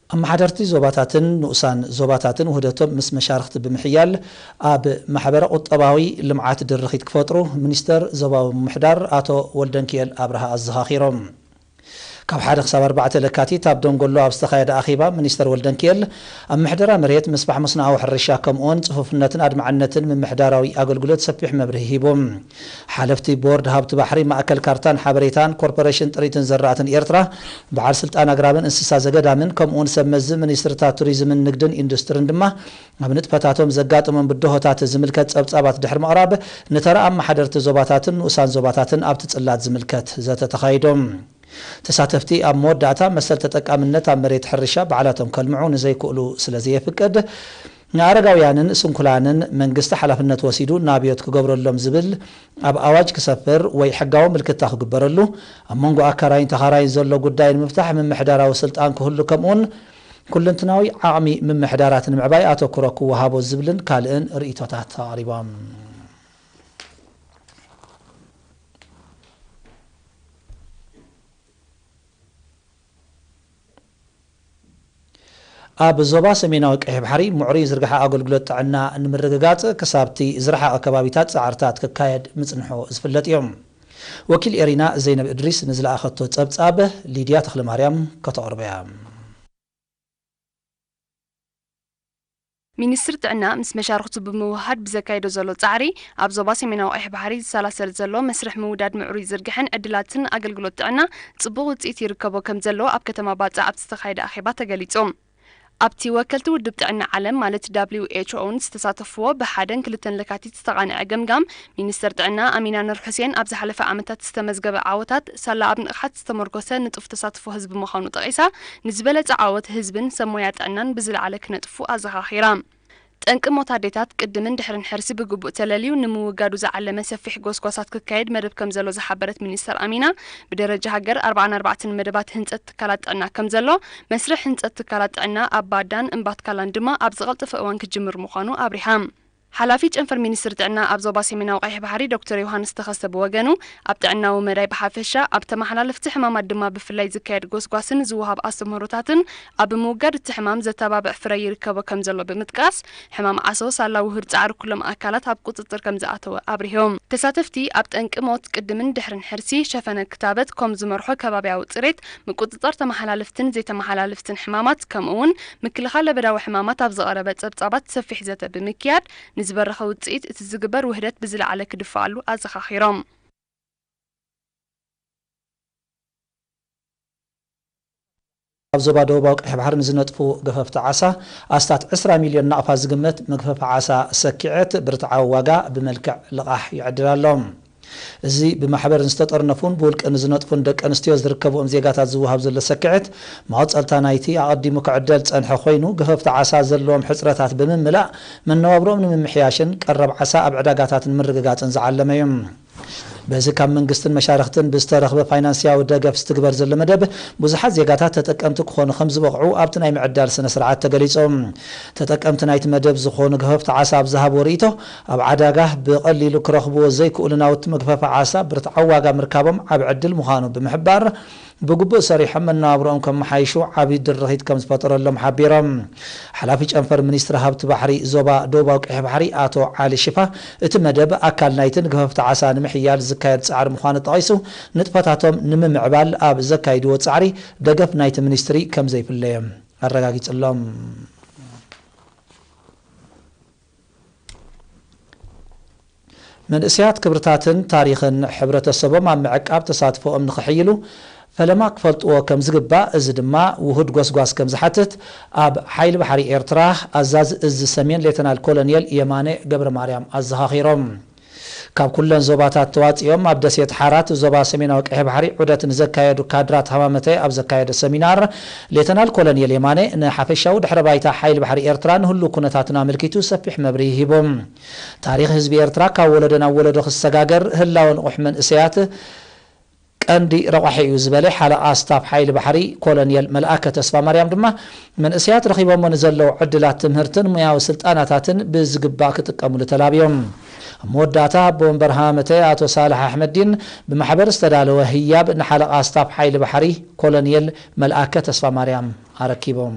ኣመሓደርቲ ዞባታትን ንኡሳን ዞባታትን ውህደቶም ምስ መሻርኽቲ ብምሕያል ኣብ ማሕበረ ቁጠባዊ ልምዓት ድርኺት ክፈጥሩ ሚኒስተር ዞባዊ ምምሕዳር ኣቶ ወልደንኪኤል ኣብርሃ ኣዘኻኺሮም። ካብ ሓደ ክሳብ ኣርባዕተ ለካቲት ኣብ ደንጎሎ ኣብ ዝተኻየደ ኣኼባ ሚኒስተር ወልደንኪኤል ኣብ ምሕደራ መሬት፣ ምስፋሕ መስኖኣዊ ሕርሻ ከምኡውን ጽፉፍነትን ኣድማዕነትን ምምሕዳራዊ ኣገልግሎት ሰፊሕ መብርሂ ሂቦም። ሓለፍቲ ቦርድ ሃብቲ ባሕሪ፣ ማእከል ካርታን ሓበሬታን፣ ኮርፖሬሽን ጥሪትን ዘራእትን ኤርትራ፣ በዓል ስልጣን ኣግራብን እንስሳ ዘገዳምን ከምኡውን ሰብ መዚ ሚኒስትርታት ቱሪዝምን ንግድን ኢንዱስትርን ድማ ኣብ ንጥፈታቶም ዘጋጠሞም ብድሆታት ዝምልከት ጸብጻባት ድሕሪ ምቕራብ ንተራ ኣመሓደርቲ ዞባታትን ንኡሳን ዞባታትን ኣብቲ ጽላት ዝምልከት ዘተ ተኻይዶም። ተሳተፍቲ ኣብ መወዳእታ መሰል ተጠቃምነት ኣብ መሬት ሕርሻ ባዕላቶም ከልምዑ ንዘይክእሉ ስለ ዘየፍቅድ፣ ንኣረጋውያንን ስንኩላንን መንግስቲ ሓላፍነት ወሲዱ ናብዮት ክገብረሎም ዝብል ኣብ ኣዋጅ ክሰፍር ወይ ሕጋዊ ምልክታ ክግበረሉ፣ ኣብ መንጎ ኣካራይን ተኻራይን ዘሎ ጉዳይ ንምፍታሕ ምምሕዳራዊ ስልጣን ክህሉ፣ ከምኡውን ኩለንትናዊ ዓቕሚ ምምሕዳራት ንምዕባይ ኣተኩሮ ክወሃቦ ዝብልን ካልእን ርእይቶታት ኣቕሪቦም። ኣብ ዞባ ሰሜናዊ ቀይሕ ባሕሪ ምዕሩይ ዝርግሐ ኣገልግሎት ጥዕና ንምርግጋጽ ክሳብቲ ዝረሓቐ ከባቢታት ጻዕርታት ክካየድ ምጽንሑ ዝፍለጥ እዩ። ወኪል ኤሪና ዘይነብ እድሪስ ንዝለኣኸቶ ጸብጻብ ሊድያ ተኽለማርያም ከተቕርቦ እያ። ሚኒስትሪ ጥዕና ምስ መሻርኽቱ ብምውህሃድ ብዘካየዶ ዘሎ ጻዕሪ፣ ኣብ ዞባ ሰሜናዊ ቀይሕ ባሕሪ ዝሰላሰል ዘሎ መስርሕ ምውዳድ ምዕሩይ ዝርግሐን ዕድላትን ኣገልግሎት ጥዕና ጽቡቕ ውጽኢት ይርከቦ ከም ዘሎ ኣብ ከተማ ባጽዕ ኣብ ዝተኻየደ ኣኼባ ተገሊጹ። ኣብቲ ወከልቲ ውድብ ጥዕና ዓለም ማለት ደብሊው ኤች ኦ እውን ዝተሳተፍዎ ብሓደን ክልተን ለካቲት ዝተቓንዐ ገምጋም፣ ሚኒስተር ጥዕና ኣሚና ኑር ሑሴን ኣብ ዝሓለፈ ዓመታት ዝተመዝገበ ዓወታት ሳላ ኣብ ንቕሓት ዝተመርኮሰ ንጡፍ ተሳትፎ ህዝቢ ምዃኑ ጠቒሳ፣ ንዝበለጸ ዓወት ህዝብን ሰብ ሞያ ጥዕናን ብዝለዓለ ክነጥፉ ኣዘኻኺራ። ጠንቂ ሞት ኣዴታት ቅድምን ድሕርን ሕርሲ ብግቡእ ተለልዩ ንምውጋዱ ዝዓለመ ሰፊሕ ጎስጓሳት ክካየድ መደብ ከም ዘሎ ዝሓበረት ሚኒስተር ኣሚና፣ ብደረጃ ሃገር ኣርባዓን ኣርባዕተን መደባት ህንጸት ትካላት ጥዕና ከም ዘሎ፣ መስርሕ ህንጸት ትካላት ጥዕና ኣብ ባዳን እምባትካላን ድማ ኣብ ዝቐልጠፈ እዋን ክጅምር ምዃኑ ኣብሪሃ። ሓላፊ ጨንፈር ሚኒስትሪ ጥዕና ኣብ ዞባ ሰሜናዊ ቀይሕ ባሕሪ ዶክተር ዮሃንስ ተኸስተ ብወገኑ፣ ኣብ ጥዕናዊ መዳይ ብሓፈሻ፣ ኣብ ተመሓላለፍቲ ሕማማት ድማ ብፍላይ ዝካየድ ጎስጓስን ዝወሃብ ኣስተምህሮታትን ኣብ ምውጋድ እቲ ሕማም ዘተባብዕ ፍረ ይርከቦ ከም ዘሎ ብምጥቃስ፣ ሕማም ዓሶ ሳላ ውሁድ ጻዕሪ ኩሎም ኣካላት ኣብ ቁጽጽር ከም ዝኣተወ ኣብሪሆም። ተሳተፍቲ ኣብ ጠንቂ ሞት ቅድምን ድሕርን ሕርሲ፣ ሸፈነ ክታበት፣ ኮም ዝመርሖ ከባብያዊ ጽሬት፣ ምቁጽጻር ተመሓላለፍትን ዘይተመሓላለፍትን ሕማማት፣ ከምኡ እውን ምክልኻል ለበዳዊ ሕማማት ኣብ ዝቐረበ ጸብጻባት ሰፊሕ ዘተ ብምክያድ፣ ንዝበረኸ ውጽኢት እቲ ዝግበር ውህደት ብዝለዓለ ክድፈኣሉ ኣዘኻኺሮም። ኣብ ዞባ ደቡባዊ ቀይሕ ባሕሪ ንዝነጥፉ ገፈፍቲ ዓሳ ኣስታት ዕስራ ሚልዮን ናቕፋ ዝግመት መግፈፊ ዓሳ ሰኪዐት ብርትዓዊ ዋጋ ብመልክዕ ልቓሕ ይዕድል ኣሎ። እዚ ብማሕበር ንዝተጠርነፉን ብውልቂ ንዝነጥፉን ደቂ ኣንስትዮ ዝርከብኦም ዜጋታት ዝወሃብ ዘሎ ሰኪዐት፣ መቐጸልታ ናይቲ ኣቐዲሙ ክዕደል ዝጸንሐ ኮይኑ፣ ገፈፍቲ ዓሳ ዘለዎም ሕጽረታት ብምምላእ፣ መነባብሮኦም ንምምሕያሽን ቀረብ ዓሳ ኣብ ዕዳጋታት ንምርግጋጽን ዝዓለመ እዩ። በዚ ካብ መንግስትን መሻርኽትን ብዝተረኽበ ፋይናንስያዊ ደገፍ ዝትግበር ዘሎ መደብ፣ ብዙሓት ዜጋታት ተጠቀምቲ ክኾኑ ከም ዝበቕዑ ኣብቲ ናይ ምዕዳል ስነ ስርዓት ተገሊጹ። ተጠቀምቲ ናይቲ መደብ ዝኾኑ ገፈፍቲ ዓሳ ኣብ ዝሃብዎ ርእይቶ፣ ኣብ ዓዳጋ ብቐሊሉ ክረኽብዎ ዘይክእሉ ናውቲ መግፈፊ ዓሳ ብርትዓዊ ዋጋ ምርካቦም ዓቢ ዕድል ምዃኑ ብምሕባር፣ ብግቡእ ሰሪሖም መነባብሮኦም ከመሓይሹ ዓቢ ድርኺት ከም ዝፈጠረሎም ሓቢሮም። ሓላፊ ጨንፈር ሚኒስትሪ ሃብቲ ባሕሪ ዞባ ደቡባዊ ቀይሕ ባሕሪ ኣቶ ዓሊ ሽፋ፣ እቲ መደብ ኣካል ናይቲ ንገፈፍቲ ዓሳ ንምሕያል ዝካየድ ጻዕሪ ምዃኑ ጠቒሱ፣ ንጥፈታቶም ንምምዕባል ኣብ ዘካይድዎ ጻዕሪ ደገፍ ናይቲ ሚኒስትሪ ከም ዘይፍለዮም ኣረጋጊጽሎም። መንእሰያት ክብርታትን ታሪኽን ሕብረተሰቦም ኣብ ምዕቃብ ተሳትፎኦም ንኽሕይሉ ፈለማ ክፈልጥዎ ከም ዝግባእ፣ እዚ ድማ ውሁድ ጎስጓስ ከም ዝሓትት ኣብ ሓይሊ ባሕሪ ኤርትራ ኣዛዚ እዚ ሰሜን ሌተናል ኮሎኔል የማነ ገብረ ማርያም ኣዘኻኺሮም። ካብ ኩለን ዞባታት ተዋጺኦም ኣብ ደሴት ሓራት ዞባ ሰሜናዊ ቀይሕ ባሕሪ ዑደት ንዘካየዱ ካድራት ሃማመተ ኣብ ዘካየደ ሰሚናር፣ ሌተናል ኮሎኔል የማነ ንሓፈሻዊ ድሕረ ባይታ ሓይሊ ባሕሪ ኤርትራ ንህሉው ኩነታትን ኣመልኪቱ ሰፊሕ መብርሂ ሂቦም። ታሪኽ ህዝቢ ኤርትራ ካብ ወለዶ ናብ ወለዶ ክሰጋገር፣ ህላወ ንቑሕ መንእሰያት ቀንዲ ረቋሒ እዩ ዝበለ ሓለቓ ስታፍ ሓይሊ ባሕሪ ኮሎኔል መልኣከ ተስፋማርያም ድማ፣ መንእሰያት ረኺቦሞ ንዘለዉ ዕድላት ትምህርትን ሙያዊ ስልጣናታትን ብዝግባእ ክጥቀምሉ ተላብዮም። ኣብ መወዳእታ ኣቦ ወንበር ሃመተ ኣቶ ሳልሕ ኣሕመዲን ብማሕበር ዝተዳለወ ህያብ ንሓለቓ ስታፍ ሓይሊ ባሕሪ ኮሎኔል መልኣከ ተስፋ ማርያም ኣረኪቦም።